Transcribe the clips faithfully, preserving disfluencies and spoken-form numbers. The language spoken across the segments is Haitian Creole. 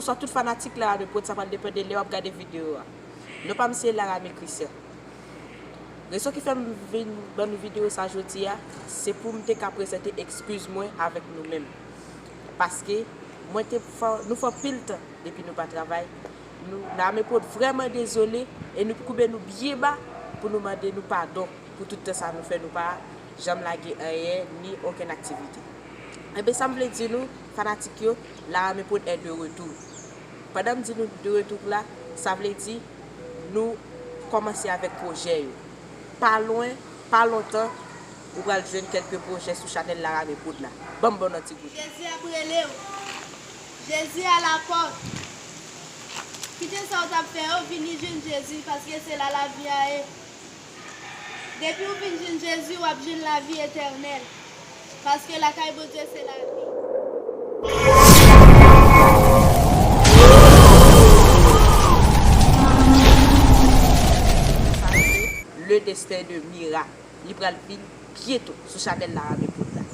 Bonswa tout fanatik Larame Prod, sa pral depann de lè w ap gade videyo a. Non pa m se Larame Christian. Rezon ki fè m vin ban nou videyo sa jodi a, se pou m te ka prezante ekskiz mwen avèk nou menm. Paske mwen te fè, nou fè anpil tan depi nou pa travay. Nou, Larame Prod vrèman dezole e nou koube nou byen ba pou nou mande nou padon pou tout tan sa nou fè nou pa janm lage anyen ni okenn aktivite. Enben, sa m vle di nou, fanatik yo, Larame Prod est de retour. Pandan m di nou de retour la, sa vle di nou kòmanse avèk pwojè yo. Pa lwen, pa lontan, ou pral jwenn kèlke pwojè sou chanèl Larame Prod la. Ban m ba w nan ti goute. Jezi ap rele w. Jezi a la pòt. Kite sa w t ap fè yo, vini jwenn Jezi, paske se la lavi a ye. Depi w vin jwenn Jezi, w ap jwenn lavi etènèl. Paske lakay Bondye se lavi. Sa se Le Destin de Mira. Li pral vin byento sou chanèl Larame Prod la.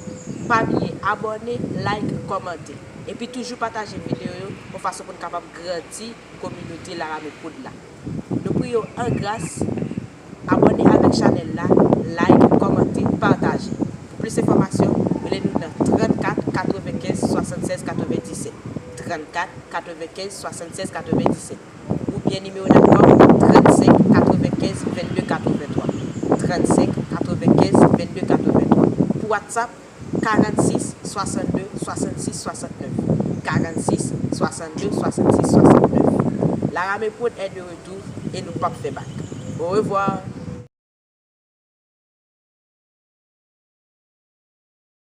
Pa bliye abòne, like, kòmante. Epi toujou pataje videyo yo yon fason pou n kapab grandi kominote Larame Prod la. Nou priye w an gras, abòne avèk chanèl la, like, kòmante, pataje. Pou plis enfòmasyon, rele nou nan trannkat katrevenkenz swasannsèz katrevendiset. Trannkat katrevenkenz swasannsèz katrevendiset. Oubyen nimewo Nacom, trannsenk katrevenkenz vennde katrevenntwa. Trannsenk katrevenkenz vennde katrevenntwa. Pou WhatsApp, karannsis swasannde swasannsis swasannnèf. Karannsis swasannde swasannsis swasannnèf. Larame Prod est de retour e nou p ap fè bak. Orevwa!